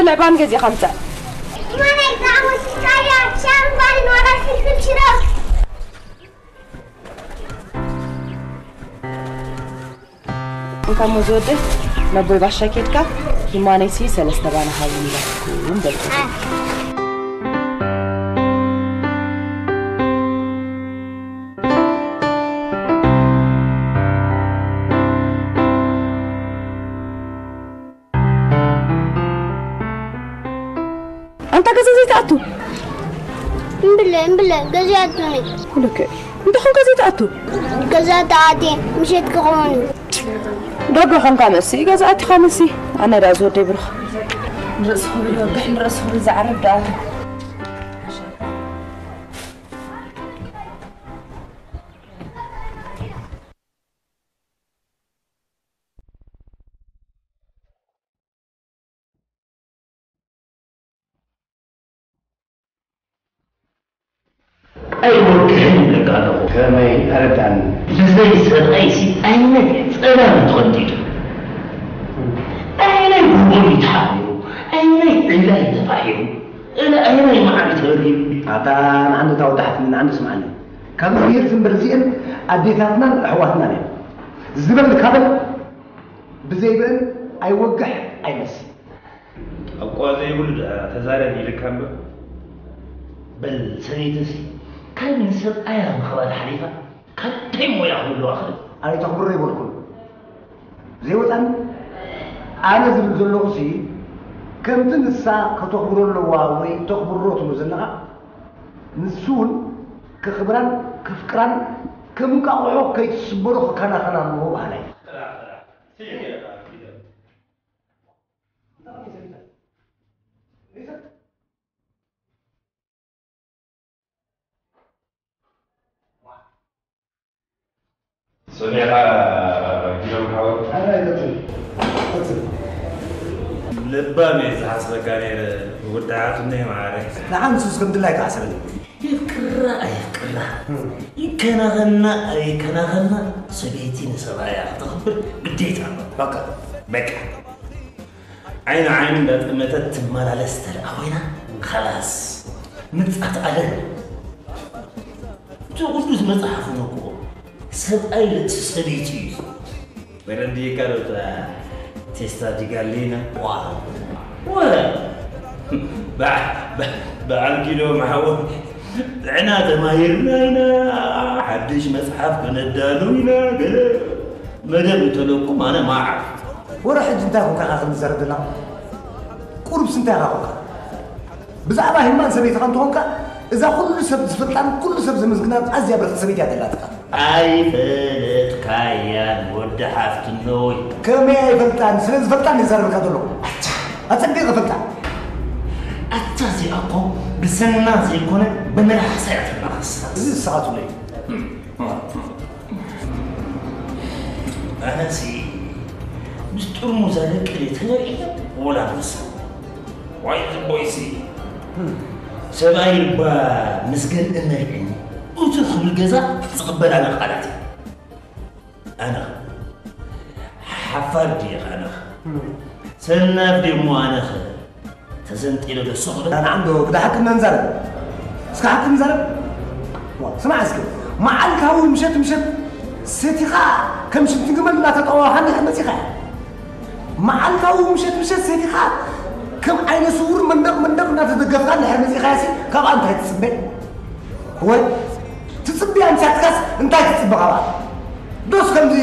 ልዕባን ገዚእኻ ምጻእ። ማናይ ጣዕሙ ስካርያ ሻምፓን ዋላ ስልስል ሽሮ። እንካ እሞ ዝወደይ፣ ነቦይ ባሻ ኬድካ፣ ሂማነይሲ ሰለስተ ባና ሃቡኒ ኢላትኩም በልኩ። ኣንታ ገዛ ዘይትኣቱ? እምብለ፣ እምብለ፣ ገዛ ይኣቱኒ። ልክዕ። እንተ ኾንካ ዘይትኣቱ? ገዛ ተኣትየ፣ ምሸት ክኸውን እዩ። ደገ ኾንካ መሲ፣ ገዛ ኣቲኻ መሲ። ኣነ ደኣ ዝወደይ ብሩኽ። ንርእሲ ክብል ይወግሕ፣ ንርእሲ ክብል ዝዓርብ ደኣ። ኣይወግሕን ይብለካ ኣለኹ። ከመይ? ኣረዳእኒ። ብዘይ ሰብኣይሲ ኣይነት ጸላም ተቐንጢጡ። ኣየናይ ጉቦ እዩ ተሓቢሩ? ኣየናይ ዕላይ ተፋሒሩ? እለ ኣየናይ መዓልቲ ተበዲሉ? ኣታ ንዓንዲ እታ ወዳሕትኒ ንዓንዲ ስምዓኒ። ካብ እግዚኣብሔር ዝንበር እዚአን ኣዴታትናን ኣሕዋትናን እየን። ዝበል ካበል ብዘይበን ኣይወግሕ ኣይመስ። ኣቋ ዘይብሉ ደኣ ተዛረብ ኢልካ እምበር። በል ሰበይተሲ ካብ ንሰብኣያ ምኽባር ሓሊፋ ካብ እንታይ ሞያ ክህልዋ ክእል? ኣይተኽብሮ ይበልኩን። ዘይወጻኒ ኣነ ዝብል ዘለኹሲ ከምቲ ንሳ ከተኽብሮ ኣለዋ ወይ ተኽብሮ ትብሎ ዘለኻ ንሱ እውን ከኽብራን ከፍቅራን ከም እንቃቑሖ ከይትስበሮ ክከናኸና ኣለዎ በሃላይ። ሰሚዕኻ ጊሎም ሓወይ? ኣረ ኣይተጽል። ተጽል። ለባም እየ ዝሓስበካ ነይረ። ወዲ ሓፍትነይ መዓረይ። ንዓን ሱስ ከም ድላይካ ሓሰበኒ። የፍቅራ ኣየፍቅራ፣ ይከናኸና ኣይከናኸና፣ ሰበይቲ ንሰብኣያ ክተኽብር ግዴታ ኣሎ። በቃ። በቃ። ዓይኒ ዓይኒ እንዳጠመተት ትመላለስ ተደኣ ኮይና፣ ኸላስ፣ ምጻት ኣለን። እቲ ቅዱስ መጽሓፍ እውን እኮ፣ ሰብኣይ ርእሲ ሰበይቲ እዩ። በረንዲ ካልኦት ቴስታ ዲጋሊና። ዋ። ወ። በዓ-፣ በ-፣ በዓል ኪዶ ማሕቦ። ጥዕና ተማሂርና ኢና፣ ሓድሽ መጽሓፍ ከነዳሉ ኢና፣ ገለ መደብ እንተለኩም ኣነ ማዓር። ወረ ሕጂ እንታይ ኮንካ ኢኻ ክንዛረብ ዘለና? ቁሩብስ እንታይ ኢኻ ኮንካ? ብዛዕባ ህልማን ሰበይትኻ እንተኾንካ፣ እዛ ኩሉ ሰብ ዝፈልጣን ኩሉ ሰብ ዘመስግናን ኣዝያ ብርኽቲ ሰበይቲ እያ ዘላትካ። ኣይፈለጥካያን ወዲ ሓፍትኖይ። ከመይ ኣይፈልጣን? ስለ ዝፈልጣን እየ ዝዛረበካ ዘለኹ። ኣታ። ኣጸቢቐ እፈልጣ። ኣታ እዚኣ እኮ ብስና ዘይኮነ ብመልሓሳ እያ ትናኸስ። እዚ ንስኻ ትብሎ እዩ። ኣነሲ ምስ ጥርሙዛ ደቂ ተገሪዐ ወላ ምስ ዋይ ዝቦይሲ ሰብኣይ ልባ ምስ ገልእ መሪዕኒ እቱ ክብል ገዛ ዝቕበል ኣነ ቃላት እዩ። ኣነ ሓፋር ድየ ኣነ ሰናፍ ደሞ ኣነ ተዘንጢለ ዶ ስቕ በል። ኣነ ዓንዶ ግዳ ሓቂ እና ንዛረብ። እስከ ሓቂ ንዛረብ። ዋ፣ ስማዕ እስከ። መዓልታዊ ምሸት ምሸት ሰቲኻ ከም ሽንቲ ግመል እናተጠዋወኻ እንዲኻ መጺኻ። መዓልታዊ ምሸት ምሸት ሰቲኻ ከም ዓይነ ስውር መንደቕ መንደቕ እናተደገፍካ እንድሕር መጺኻሲ ካብኣ እንታይ ትጽበ? ወይ ትጽበያ እንስያትካስ እንታይ ትጽበ ካብኣ? ዶስ ከምዚ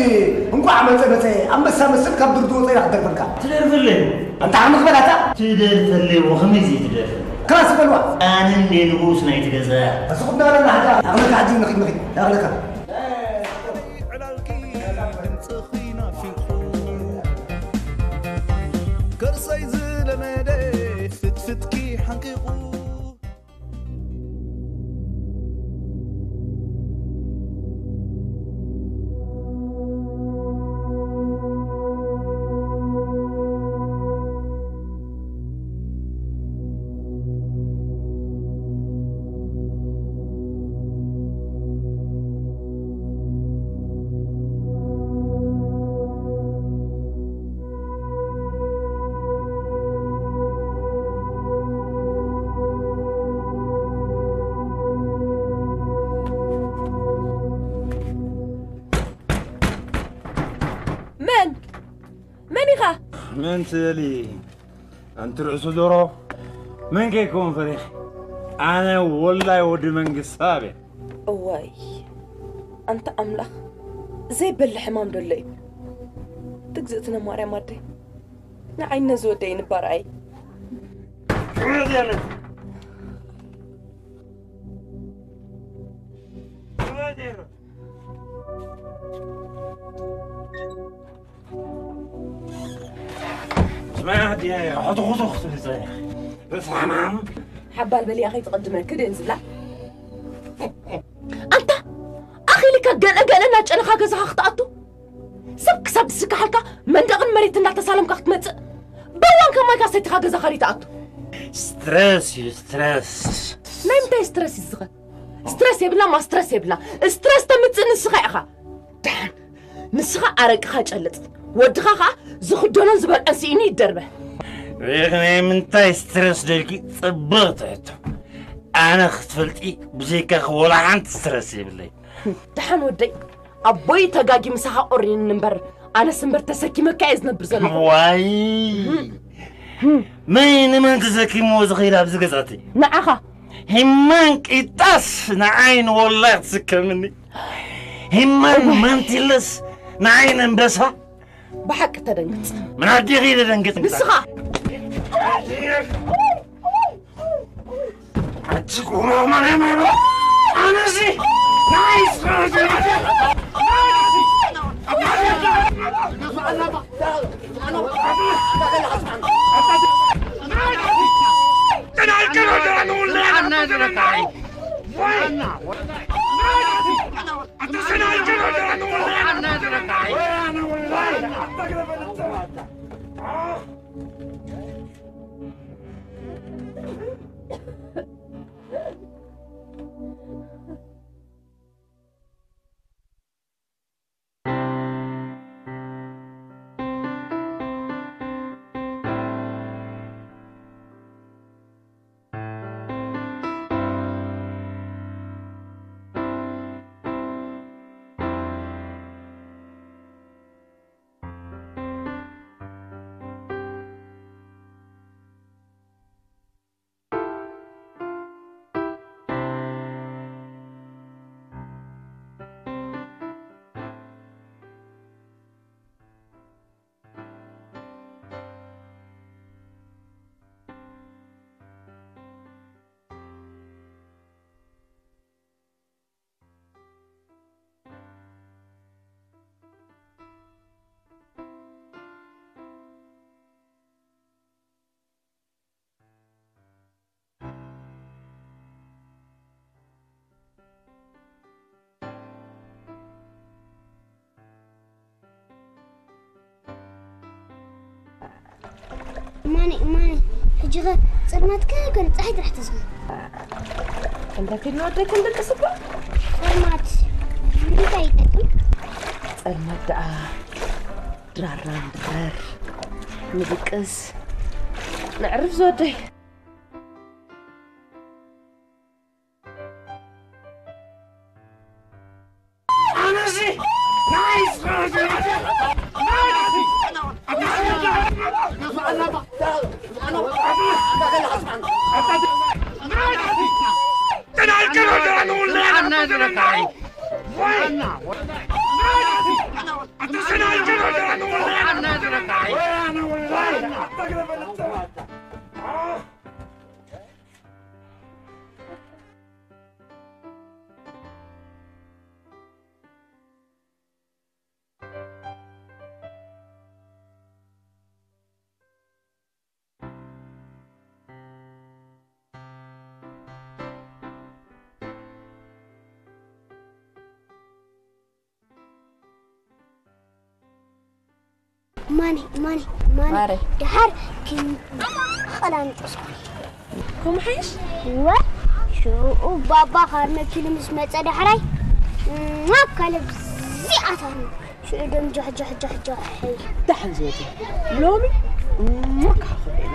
እንቋዕ መጸ መጸ ኣንበሳ መስል ካብ ድርድሮ ጸይራ ክትደርፈልካ? ትደርፈለይ። ኣንታ ዓሚ ክበላታ? ትደርፈለይ፣ ወኸመይ ዘይትደርፍ? ክላስ በልዋ። ኣነ እንዴ ንጉስ ናይቲ ገዛ። ተስኹት ነበረና ሕዳ። ኣኽለካ ሕጂ ንኺድ ንኺድ። ኣኽለካ። ዕላልኪ ድምፅኺ ናፊቑ፣ ከርሰይ ዝለመደ ፍትፍትኪ ሓንቂቑ። መን ትደሊ ኣንቲ ርእሱ ዶሮ? መን ከይከውን ፈሪኺ? ኣነ ወላይ ወዲ መንግስቲ ሳብ እየ። እዋይ ኣንታ ኣምላኽ፣ ዘይበልዕ ሕማም ዶ ኣሎ እዩ? ትግዝእትነ ማርያም ኣደይ፣ ንዓይ ነዚ ወደይ ንባርኣይ። ስማዕ ኣዲያ፣ ሕቱኹቱኽ ትብል ጸኒሕ። በስመ ኣብ። ሓባል በሊያ ከይትቕድመኪ ድን ዝብላ። ኣንታ ኣኺልካ ገለ ገለ እናጨነኻ ገዛኻ ክትኣቱ፣ ሰብ ክሳብ ዝስካሓልካ መንደቕን መሬት እናተሳለምካ ክትመጽእ፣ በዋን ከማይካ ሰቲኻ ገዛኻ ሪትኣቱ። ስትረስ እዩ ስትረስ። ናይ ምንታይ ስትረስ እዩ ዝኸ? ስትረስ የብልና ማስትረስ የብልና። ስትረስ ተምጽእ ንስኻ ኢኻ። ደሓን ንስኻ ኣረቅኻ ጨልጥ፣ ወድኻ ኸዓ ዝኽደኖን ዝበልዖን ስኢኑ ይደርበ። ሪኽ ናይ ምንታይ ስትረስ ደልኪ? ጽብቕቲ ሕቶ። ኣነ ክትፈልጢ ብዘይካኺ ወላ ሓንቲ ስትረስ የብለይ። ደሓን ወደይ፣ ኣቦይ ተጋጊ ምሳኻ ኦሪኒ እምበር ኣነስ እምበር ተሰኪመካ እየ ዝነብር ዘለኹ። ዋይ መን ንመን ተሰኪምዎ ዝኸይድ ኣብዚ ገዛእቲ? ንዓኻ። ሂማን ቂጣስ ንዓይ ንወላይ ክትስከምኒ። ሂማን ማንቲለስ ንዓይ ነንበሳ። ብሓቂ ተደንግጽ። ምን ኣዴኺ ደደንግጽ ንስኻ። ኣቲ ጉማ ማርያም ኣነ እዚ ናይስ ማኒ ማኒ ሕጂ ኸ ጸልማት ከ ገለ ጸሓይ ጥራሕ ተዝኾ እንዳ ፊልም ወደይ ክንድቅስ እባ ጸልማት እንታይ ይጠቅም? ጸልማት ደኣ ድራራ ንድረር ንድቅስ ነዕርፍ ዝወደይ። ማኒ ማኒ ማኒ ማረ። ደሓር ክንዲ ቐላምጦስ ኮነ። ከምኡ ሓይሽ? ወ ሽዑ ባባ ካብ መኪኑ ምስ መጸ ዳሕራይ፣ እማ ከለብ ዚኣታኒ። ሽዑ ደም ጆሕ ጆሕ ጆሕ ጆሕ ኢሉ። ደሓን ዝወደ። ሎሚ እሞ ክሓኽበ ኢለ።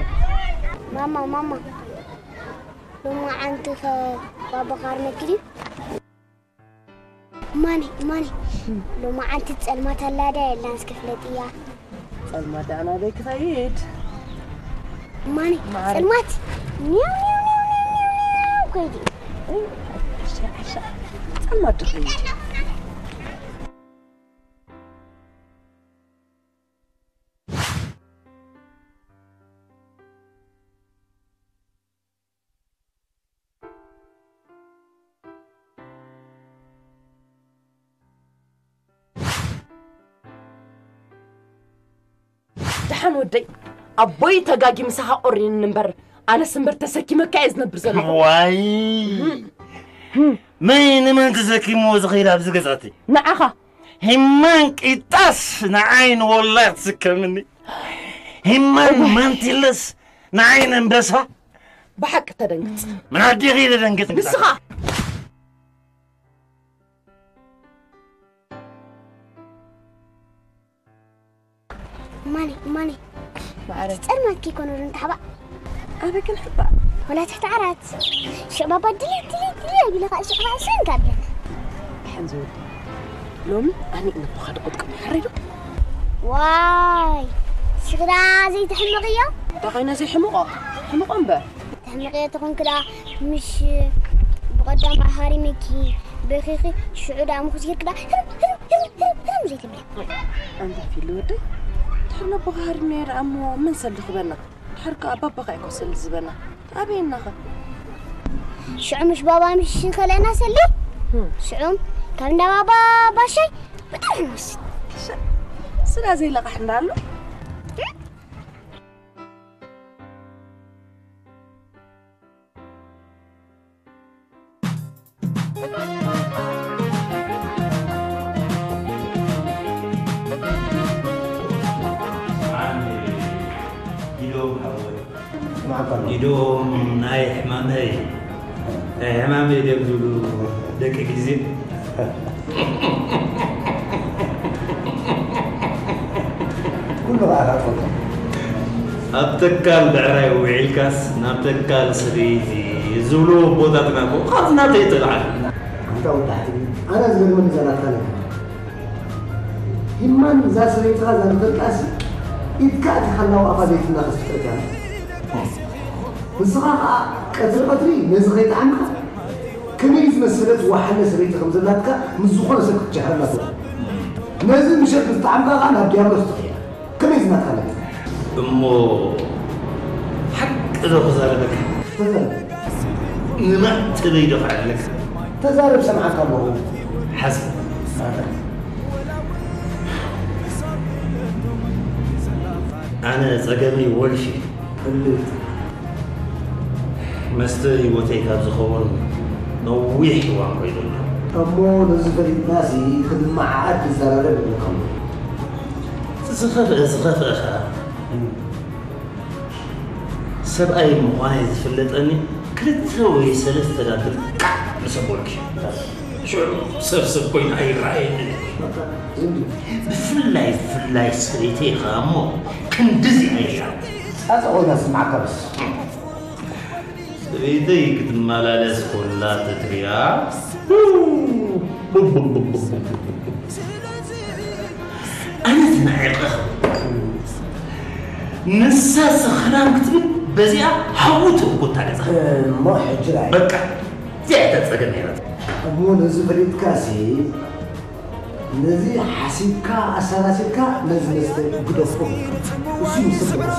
ማማ ማማ ሎማዓንቲ ኸ ባባ ካብ መኪኑ ማኒ ማኒ ሎማዓንቲ ጸልማት ኣላዳ የላን እስከ ፍለጥያ። ጸልማት ደኣ ናበይ ክኸይድ? ማኒ፣ ማሪ። ጸልማት። ኒው፣ ኒው፣ ኒው፣ ኒው፣ ኒው፣ ኒው፣ ከይዲ። እይ፣ ሓሻ፣ ሓሻ። ጸልማት ዶ ክኸይድ? ደሓን ወደይ፣ ኣቦይ ተጋጊ ምሳኻ ቆሪንኒ እምበር፣ ኣነስ እምበር ተሰኪመካ እየ ዝነብር ዘለኹ። ዋይ! መን ንመን ተሰኪምዎ ዝኸይድ ኣብዚ ገዛቲ? ንዓኻ። ሂማን ቂጣስ ንዓይ ንወላሂ ክትስከምኒ። ሂማን ማንቲለስ ንዓይ ነንበሳ። ብሓቂ ተደንግጽ። ምን ኣዴኺ ደደንግጽ? ንስኻ። እማኒ፣ እማኒ። ማዕረ። ጸልማት ከይኮነ ዶ ንታሕባእ? ኣበይ ክንሕባእ? ወላ ትሕቲ ዓራት። ሽዕ ባባ ድልያ፣ ድልያ፣ ድልያ ቢለ ከዓ ሽዕ ከዓ ሰንካ ቢለ። ደሓን ዝወዲ። ሎሚ ኣነ ነቦኻ ድቕጥቅም ሕረይ ዶ? ዋይ፣ ስኽዳ ዘይትሕምቕ እዮ? እንታይ ኮይነ ዘይሕምቖ? ሕምቖ እምበር። ተሕምቕዮ ተኾንኪ ደኣ፣ ምሽ ብቐዳም ሃሪመኪ በኺኺ፣ ሽዑ ደኣ ምኹስ ጌርኪ ደኣ፣ ህርም፣ ህርም፣ ህርም፣ ህርም፣ ህርም ዘይትብሊ። ኣንታ ፊሊ ወደይ፣ ድሕሪ ነቦኻ ሃሪምናዮ ደኣ እሞ መን ሰሊ ክበና? ድሓር ከኣ ባባኻ እኮ ሰሊ ዝበና። ኣበየናኸ? ሽዑ ምሽ ባባ ምሽ ከለና ሰሊ? ህም። ሽዑ ካብ እንዳ ባባ ባሻይ ብጣዕሚ ንወስድ። ሸ-፣ ስጋ ዘይለቃሕ እንዳ ኣሎ? ኢዶም ናይ ሕማመይ፣ ናይ ሕማመይ ድዮም ዝብሉ ደቂ ግዜ። ኩሉ ኸኣ ትፈልጦ። ኣብ ተካል ብዕራይ ውዒልካስ ናብ ተካል ሰበይቲ ዝብሉ ኣቦታትና እኮ ካብዚ ናተይ ተልዓል። ኣንታ ወዲ ሓትኒ፣ ኣነ ዝገርመኒ እዛ ናትካ ነገር። ሂማን እዛ ሰበይትኻ እዛ ንፈልጣሲ ኢድካ ኣቲኻ እናወኣኻ ዘይትናኸስ ፍጥረት እያ። ንስኻ ኸኣ ቀትሪ ቀትሪ ነዚ ከይጠዓምካ ከመይ ዝመሰለት ወሓለ ሰበይቲ ከም ዘላትካ ምስ ዝኾነ ሰብ ክትጀሃር ኣለካ። ነዚ ምሸት ምስ ጠዓምካ ኸኣ ናብ ዲያብሎስ ትቕየር። ከመይ ዝናትካ ነገር? እሞ ሓቂ ዶ ክዛረበካ? ተዛረብ። ንማዕተበይ ዶ ክዕልለካ? ተዛረብ፣ ሰምዓካ ኣለኹ። ሓዝ። ኣነ ጸገመይ ወልፊ። ክልተ። መስተ ህይወተይ ካብ ዝኸውን ነዊሕ እዋን ኮይኑ ኣሎ። እሞ ነዚ ፈሊጥናሲ ክንመዓዓድ ንዘራረብ ይብለኩም። ዝኸፍአ፣ ዝኸፍአ ኸኣ እም። ሰብኣይ ምዃነይ ዝፍለጠኒ ክልተ ወይ ሰለስተ ዳብል ቃዕ ምስ ኣበልኩ። ሽዑ ሰብ ሰብ ኮይኑ ኣይረኣየንን። ዝም ብሎ። ብፍላይ፣ ብፍላይ ሰበይተይ ኸኣ እሞ ክንድዚ ኣይሻ። ጻጸ ኮይና ስምዓካ በስ። ሰበይተይ ክትመላለስ ኮላ ተትሪኣ። ኣነ ተናዒቐ። ንሳ ሰኽራም ክትብል በዚኣ ሃው ትርጉታ ገዛ። እሞ ሕጂ ራይ። በቃ፣ እዚኣ እያ እታ ጸገም ነይራ። እሞ ነዚ ፈሊጥካሲ፣ ነዚ ሓሲብካ ኣሰላሲልካ ነዚ መስተ ግደፎ። እሱ እዩ ንስኻ ዝመስለካ።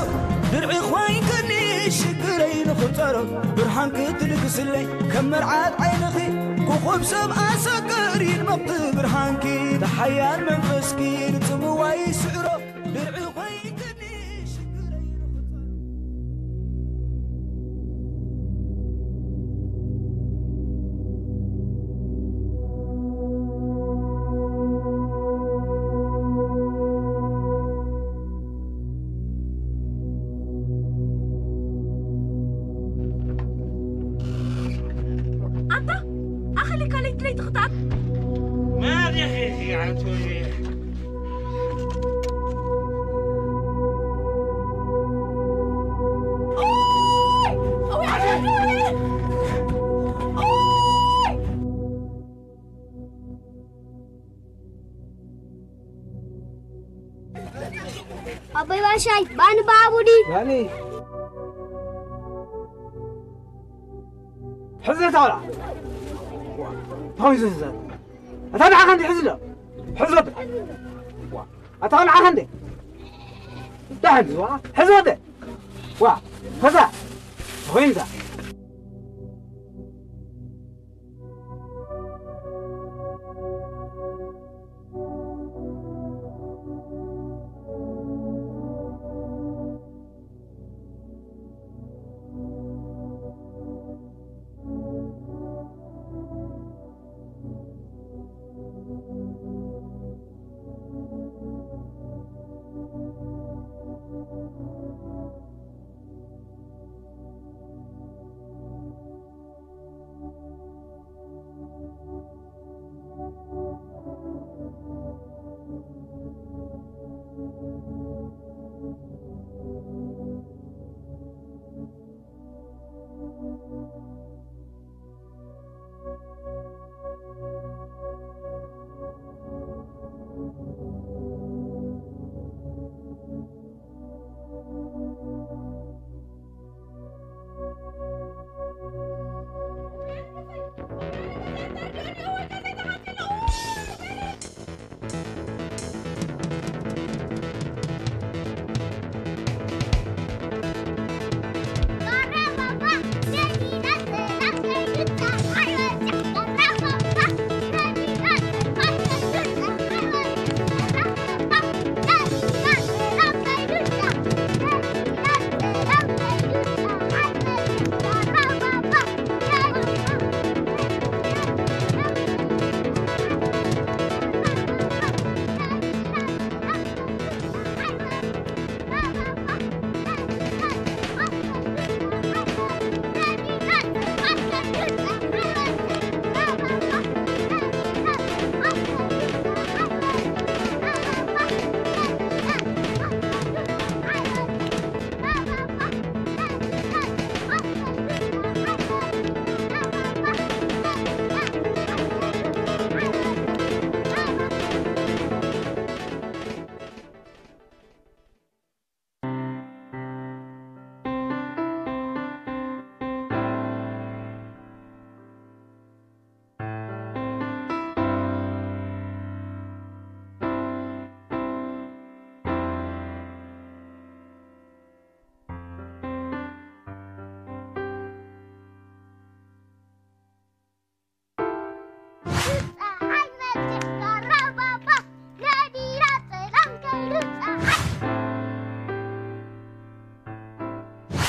ድርዒ ኮይንክኒ ሽግረይ ንኽጸሮ፣ ብርሃን ክትልግስለይ ከም መርዓት ዓይንኺ፣ ኮኾብ ሰብ ኣሰገር ይድመቕ ብርሃንኪ፣ ብሓያል መንፈስኪ ንጽምዋ ይስዕሮ፣ ድርዒ ኮይንክኒ ሽግረይ ንኽጸሮ። ኣንታ ኣኸሊካ ለይቲ ለይቲ ክታብ መን ኢኺ ኣንቶኒ? ኣባ፣ ኣቦይ ባሻይ፣ ባኒ ብኣቡዲ። ባኒ። ሕዚ እታ ቆልዓ። እንታይ እዩ ዝህዘን? እታ ንዓኻ እንዲ ሕዚ ዶ? ሕዚ ወደ። ዋ፣ እታ ንዓኻ እንዲ። ዳሕን ዝዋ፣ ሕዚ ወደ። ዋ፣ ከዛ። ኮይንካ።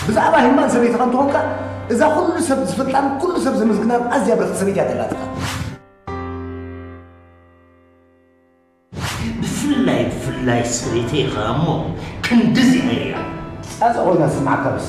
ብዛዕባ ህማን ሰበይትኻ እንተኾንካ፣ እዛ ኩሉ ሰብ ዝፈልጣን ኩሉ ሰብ ዘመስግናን ኣዝያ ብርኽቲ ሰበይቲ እያ ዘላትካ። ብፍላይ ብፍላይ ሰበይተይ ኸኣ እሞ ክንድዚኣ እያ። ጻጸ ኮይና ዝስምዓካ በስ።